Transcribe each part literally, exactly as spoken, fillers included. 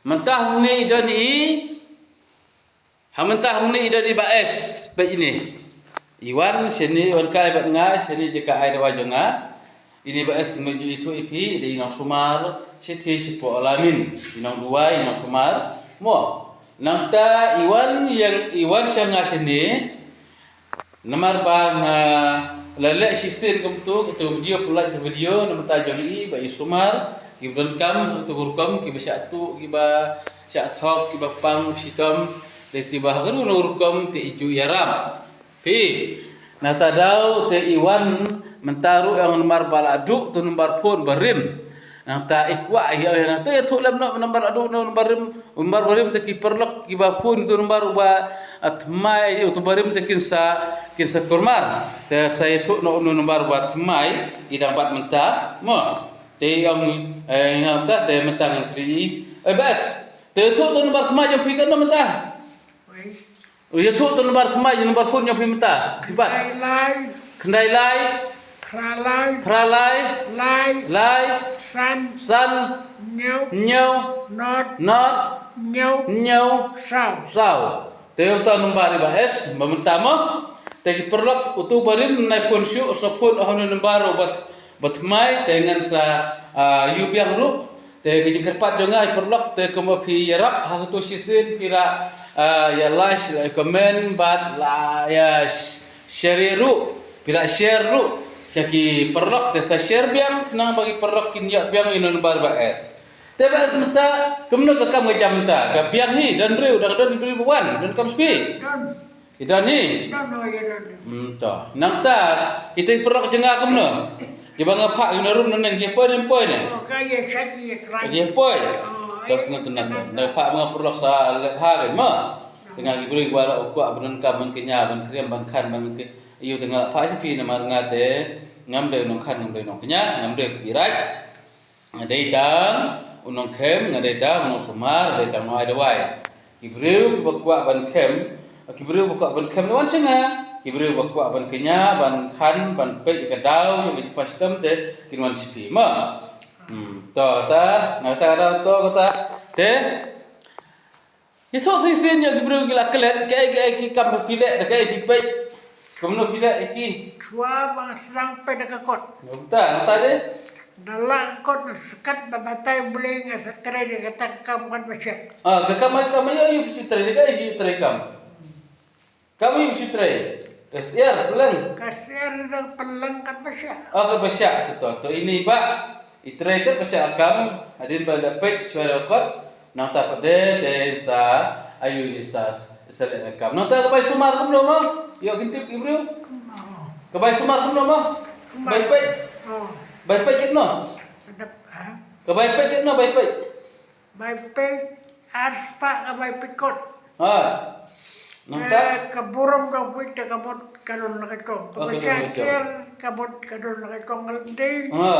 Mynta hangne i don i. Ha mynta hangne i don i Bah S, peit ine. I wan shane, i wan kai bad nga shane jaka ai dawa jong nga. Ine Bah S mynta i tu i phi, i dei i nongsumar, shati shapoh Alamin, i nongduwai, i nongsumar. Mo. Nangta i wan ïa, i wan sha nga shane. Namar ba nga la leh shisien kumtu, katu video, pynlait katu video, namar ta jong i, ba i sumar, kiba donkam, katu rukom, kiba shah tuh, kiba shah thok, kiba pang, shitom, te kiba ha katu rukom, te i ju ïarap. Phi, nangta daw, te i wan, mynta ruh ïa nga namar ba la duh, tu namar phone barim. Nangta i kwah ïa, ïa, nangta ïathuh lem noh namar adu noh namar rim, namar barim te ki paralok kiba phone tu namar uba, ah, thymmai, utu barim te kin sa, kin sa kulmar. Te sa ïathuh noh uno namar uba thymmai, i dang bat mynta, mo. Te i ong, eh, nangta te mynta ngan kylli. Eh, Bah S. Te ïathuh tu namar thymmai jong phi katno mynta. Ïathuh tu namar thymmai, namar phone jong phi mynta. Phi bat. Khyndai lai. Khyndai lai. Phra lai. Phra lai. Lai. Lai. San. San. Hynñiew. Hynñiew. Nod. Nod. Hynñiew. Hynñiew. Saw. Saw. Te uta namar i Bah S, ba mynta mo. Te ki paralok utu barim nai phone shuh, sa phone ha une namar u bat, bat thymmai, te ngan sa, ah, ïoh biang ruh. Te ki jingkyrpad jong nga i paralok te kumba phi ïarap ha katu shisien phi la, ah, ïa like, la comment bad la ïa sh-, share ruh, phi la share ruh sha ki paralok te sa share biang khnang ba ki paralok kin ïoh biang ïa u nambar Bah S. Te Bah S mynta kumno ka kam ka jam mynta ka biang hi don briew dang don briew ba wan donkam sha phi. Ki don hi. Don, oh, ïa don. Hmm, to. Nangta, kita ki paralok jong nga kumno. Kiba nga phah ïa u na room nangne ki poi ne poi ne. Oh, ka ïa shait ïa krai. Ki poi. Oh, to, ïa sngewtynnat. Nga phah ba nga paralok sa leh ha ka ma. Te nga ki briew kiba la u kwah ban donkam ban kñia ban kren ban khan ban ke. Ïa te nga la phah sha phi namar nga te ngam dei nongkhan ngam dei nongkñia ngam dei u bieit. Nga dei tang u nongkhem, nga dei tang u nongsumar, nga dei tang u nongai dawai. Ki briew kiba kwah ban khem, ki briew kiba kwah ban khem te wan sha nga. Ki briew kiba kwah ban kñia, ban khan, ban peit ïa ka daw, ïa ka jingpang shitom te kin wan sha phi ma. Hmm, to ta, nga ta ka daw to ka ta. Te Ïathuh shisien ïa ki briew ki la klet, kaei kaei ki kam ba phi leh, da kaei phi peit. Kumno phi leh ïa ki. Shuwa ba nga sdang peit da ka kot. Nangta, nangta de. Da la ka kot nga skat ba batai U Blei nga sa trei da kata ka kam kat ba shet. Ah, ka kam, kam ïa ïa phi trei, da kaei phi trei kam. Kam ïa phi trei. Ka syiar, pynleng. Ka syiar da pynleng kat ba shet. Ah, kat ba shet, to, to, to ine ba. I trei kat ba sha kam, hadien ba la peit shuwa da kot, nangta pat de, te sa, ayu ni sa, sa leh kam. Nangta ka bai sumar kumno ma? Ïoh kin tip ki briew. Ka bai sumar kumno ma? Bai peit. Bai peit kitno? Ka bai peit kitno, bai peit. Bai peit. Ar spah ka bai peit kot. Ha. Nangta? Eh, ka burom da peit da ka bot ka don la ka jong. Ka ba shah kiar ka bot ka don la ka jong ka lynti. Ha.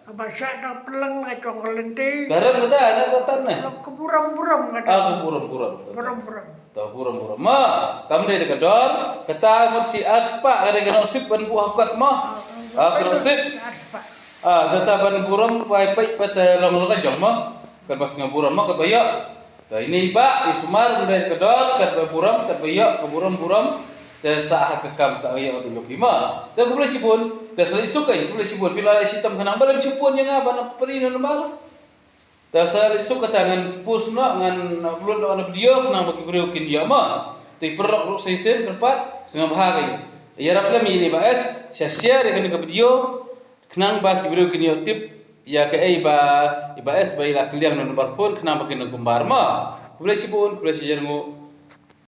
Ka ba shah da pynleng la ka jong ka lynti. Ka rem kata, na kata ne. Ka burom burom kata. Ah, ka burom burom. Burom burom. Ta burom burom. Ma, kam dei da ka dor, kata mut shi ar spah ka dei ka nongsip ban buh ha kot ma. Ah, ka nongsip. Ar spah. Ah, kata ban burom bai peit pat long la ka jong ma. Ka ba sngew burom ma ka ba ïoh. Te ine i bah, i sumar, ym dei ka dor, kat ba burom, kat ba ïoh, ka burom burom, te sa ha ka kam sa ïoh ka dulok i ma. Te khublei shibun, te sa leit suk, khublei shibun, phi la leit shitom khnang ba lem shibun ïa nga ban pynri na number. Te sa leit suk kata ngan post noh, ngan upload noh na video khnang ba ki briew kin ïoh ma. Te paralok ruh sa shisien kyrpad, sngewbha ïarap lem ïa ine i bah S, share ïa kane ka video. Khnang ba ki briew kin ïoh tip ïa kaei ba i bah S ba i la kylliang na number phone khnang ba kin ïoh kumbar ma. Khublei shibun, khublei shi hajar nguh.